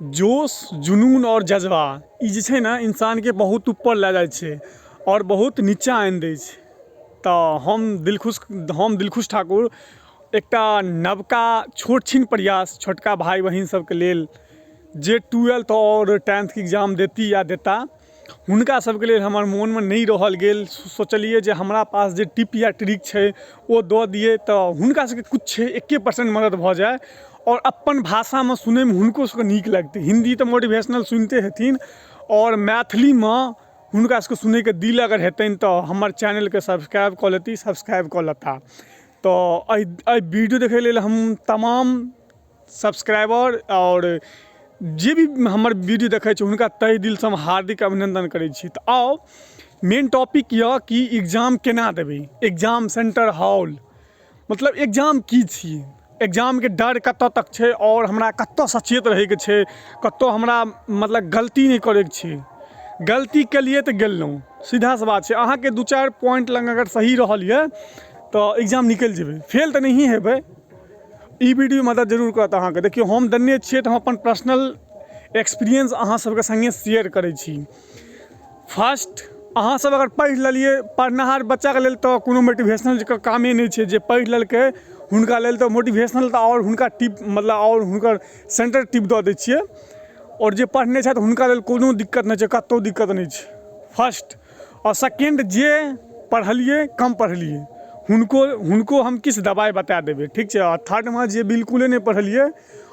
जोश, जुनून आओर जज्बा ई जे छै ने इंसानके बहुत ऊपर लए जाइ छै आओर बहुत नीचाँ आनि दै छै। तऽ हम दिलखुश ठाकुर एकटा नवका छोट छिन प्रयास छोटका भाय बहिन सबके लेल, जे ट्वेल्थ आओर टेंथके एग्जाम देती या देता, हुनका सबके लेल हमर मोनमे नहि रहल गेल। सोचलियै जे हमरा पास जे टिप या ट्रिक छै, ओ दऽ दियै तऽ हुनका सबके किछु 1% मदद भऽ जाय आओर अपन भाषामे सुनैमे हुनको सबके नीक लगतै। हिन्दी तऽ मोटिवेशनल सुनिते हेथिन, आओर मैथिलीमे हुनका सबके सुनैके दिल अगर हेतनि तऽ हमर चैनलके सब्सक्राइब कऽ लेती, सब्सक्राइब कऽ लेता। तऽ एहि एहि वीडियो देखै लेल हम तमाम सब्सक्राइबर आओर जे भी हमर वीडियो देखै छै, हुनका तहे दिलसँ हम हार्दिक अभिनन्दन करै छी। तऽ आउ, मेन टॉपिक यऽ कि एग्जाम केना देबै, एग्जाम सेंटर हॉल, मतलब एग्जाम की छियै, एग्जामके डर कतऽ तक छै आओर हमरा कतऽ सचेत रहैके छै, कतऽ हमरा मतलब गलती नहि करैके छै। गलती केलियै तऽ गेलहुँ, सीधा सा बात छै। अहाँके 2-4 पॉइंट लग अगर सही रहल यऽ तऽ एग्जाम निकलि जेबै, फेल तऽ नहिए हेबै। ई वीडियो मदद जरूर करत अहाँके। देखियौ, हम देने छियै तऽ हम अपन पर्सनल एक्सपीरियंस अहाँ सबके सङ्गे शेयर करै छी। फर्स्ट, अहाँ सब अगर पढ़ि लेलियै, पढ़निहार बच्चाके लेल तऽ कोनो मोटिवेशनल के कामे नहि छै। जे पढ़ि लेलकै, हुनका लेल तऽ मोटिवेशनल तऽ आओर हुनका टिप, मतलब आओर हुनकर सेंटर टिप दऽ दै छियै। आओर जे पढ़ने छथि, हुनका लेल कोनो दिक्कत नहि छै, कतहु दिक्कत नहि छै। फर्स्ट आओर सेकेंड, जे पढ़लियै, कम पढ़लियै, हुनको हुनको हम किछु दबाइ बता देबै, ठीक छै? आओर थर्डमे जे बिल्कुले नहि पढ़लियै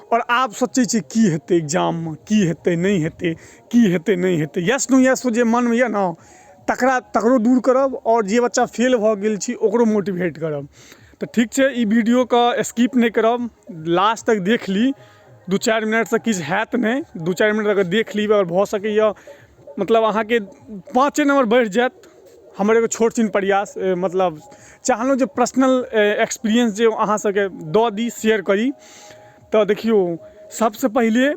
आओर आब सोचै छियै की हेतै एग्जाममे, की हेतै, नहि हेतै, की हेतै, नहि हेतै, यस नो यस जे मनमे यऽ ने, तकरो दूर करब आओर जे बच्चा फेल भऽ गेल छी, ओकरो मोटिवेट करब। तऽ ठीक छै, ई वीडियोके स्किप नहि करब, लास्ट तक देख ली। 2-4 मिनटसँ किछु हैत नहि। 2-4 मिनट अगर देख ली, अगर भऽ सकैए, मतलब अहाँके 5 नम्बर बढ़ि जायत। हमर एगो छोट छिन प्रयास, मतलब चाहलहुँ जे पर्सनल एक्सपीरियंस जे अहाँ सबके दऽ दी, शेयर करी। तऽ देखियौ, सबसँ पहिले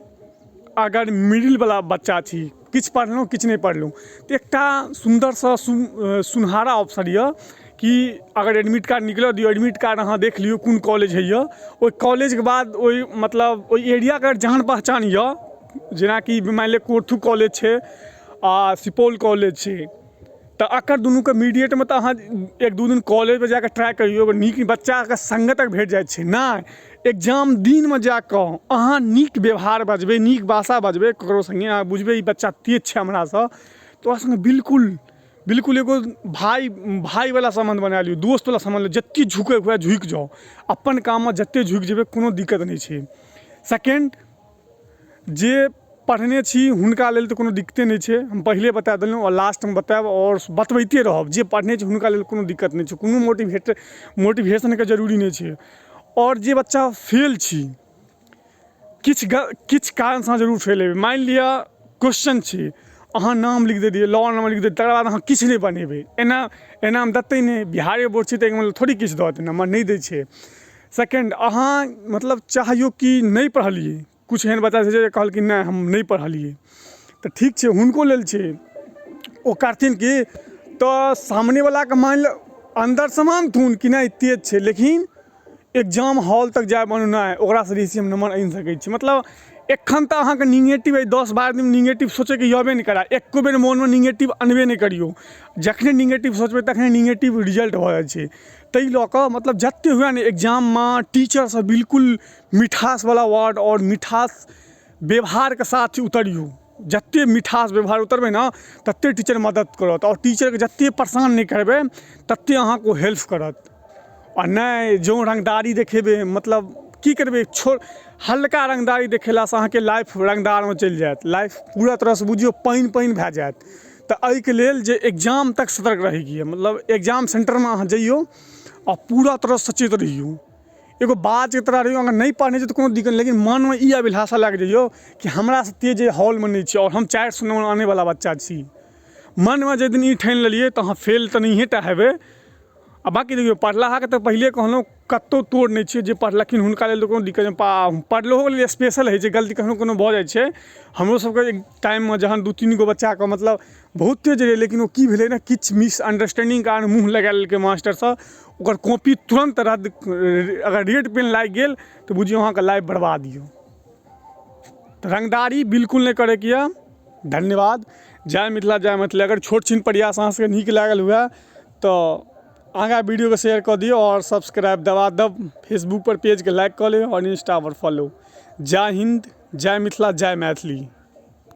अगर मिडिलवला बच्चा छी, किछु पढ़लहुँ, किछु नहि पढ़लहुँ, तऽ एकटा सुन्दरसँ सुनहरा अवसर यऽ कि अगर एडमिट कार्ड निकलऽ दियौ। एडमिट कार्ड अहाँ देख लियौ, कोन कॉलेज होइए। ओहि कॉलेजके बाद ओहि मतलब ओहि एरियाके अगर जान पहचान यऽ, जेनाकि मानि लिअ कोरथू कॉलेज छै आ सुपौल कॉलेज छै, तऽ एकर दुनूके मीडिएटमे तऽ अहाँ 1-2 दिन कॉलेजमे जाकऽ ट्राइ करियौ। अगर नीक बच्चाके सङ्गत अगर भेट जाइ छै नहि, एग्जाम दिनमे जाकऽ अहाँ नीक व्यवहार बजबै, नीक भाषा बजबै ककरो सङ्गे, अहाँ बुझबै ई बच्चा तेज छै हमरासँ, तऽ ओकरा सङ्गे बिल्कुल बिल्कुल एगो भाय भायवला सम्बन्ध बना लियौ, दोस्तवला सम्बन्ध। जतेक झुकैके हुए झुकि जाउ। अपन काममे जतेक झुकि जेबै, कोनो दिक्कत नहि छै। सेकेण्ड, जे पढ़ने छी, हुनका लेल तऽ कोनो दिक्कते नहि छै। हम पहिले बता देलहुँ आओर लास्टमे बतायब आओर बतबैते रहब। जे पढ़ने छी, हुनका लेल कोनो दिक्कत नहि छै, कोनो मोटिवेशनके जरूरी नहि छै। आओर जे बच्चा फेल छी, किछु कारणसँ अहाँ जरूर फेल हेबै। मानि लिअ क्वेश्चन छै, अहाँ नाम लिख देलियै, रोल नम्बर लिख देलियै, तकर बाद अहाँ किछु नहि बनेबै। एना एनामे देतै नहि। बिहारे बोर्ड छै तऽ एहिमे थोड़ी किछु दऽ देतै, नम्बर नहि दै छै। सेकेण्ड, अहाँ मतलब चाहियो कि नहि पढ़लियै। किछु एहन बच्चा छै जे कहलखिन, "नहि, हम नहि पढ़लियै।" तऽ ठीक छै, हुनको लेल छै। ओ करथिन कि तऽ सामनेवलाके मानि लिअ अन्दरसँ मानथुन कि नहि, तेज छै, लेकिन एग्जाम हॉल तक जाय बनू, नहि, ओकरासँ बेसी हम नम्बर आनि सकै छी। मतलब एखन तऽ अहाँके निगेटिव अइ, 10-12 दिन निगेटिव सोचैके यबे नहि करा। एको बेर मोनमे निगेटिव अनबे नहि करियौ। जखने निगेटिव सोचबै, तखने निगेटिव रिजल्ट भऽ जाइ छै। ताहि लऽ कऽ मतलब जतेक हुए ने, एग्जाममे टीचरसँ बिल्कुल मिठासवला वर्ड आओर मिठास व्यवहारके साथ उतरियौ। जतेक मिठास व्यवहार उतरबै ने, ततेक टीचर मदद करत। आओर टीचरके जतेक परेशान नहि करबै, ततेक अहाँके ओ हेल्प करत। आ नहि जँ रङ्गदारी देखेबै, मतलब की करबै, छोड़, हल्का रङ्गदारी देखेलासँ अहाँके लाइफ रङ्गदारमे चलि जायत। लाइफ पूरा तरहसँ बुझियौ पानि पानि भए जायत। तऽ एहिके लेल जे एग्जाम तक सतर्क रहैके यऽ, मतलब एग्जाम सेन्टरमे अहाँ जइयौ आ पूरा तरहसँ सचेत रहियौ, एगो बाजके तरह रहियौ। अगर नहि पढ़ने छी तऽ कोनो दिक्कत नहि, लेकिन मनमे ई अभिलाषा लए कऽ जइयौ कि हमरासँ तेज एहि हॉलमे नहि छै आओर हम 400 नम्बर आनैवला बच्चा छी। मनमे जाहि दिन ई ठानि लेलियै, तऽ अहाँ फेल तऽ नहिए टा हेबै। आ बाँकी देखियौ, पढ़लाहाके तऽ पहिले कहलहुँ, कतहु तोड़ नहि छै। जे पढ़लखिन, हुनका लेल तऽ कोनो दिक्कत नहि। पढ़लहो लेल स्पेशल होइ छै, गलती कखनो कोनो भऽ जाइ छै। हमरो सबके एक टाइममे जहन 2-3 गो बच्चाके मतलब बहुत तेज रहै, लेकिन ओ की भेलै ने, किछु मिसअंडरस्टैंडिंग कारण मुँह लगा लेलकै मास्टरसँ। ओकर कॉपी तुरन्त रद्द। अगर रेड पेन लागि गेल तऽ बुझियौ अहाँके लाइफ बर्बाद यऽ। तऽ रङ्गदारी बिल्कुल नहि करैके यऽ। धन्यवाद, जय मिथिला, जय मैथिली। अगर छोट छिन प्रयास अहाँ सबके नीक लागल हुए तऽ आगाँ वीडियोके शेयर कऽ दियौ आओर सब्सक्राइब दबा दब, फेसबुक पर पेजके लाइक कऽ लिअ आओर इंस्टा पर फॉलो। जय हिन्द, जय मिथिला, जय मैथिली।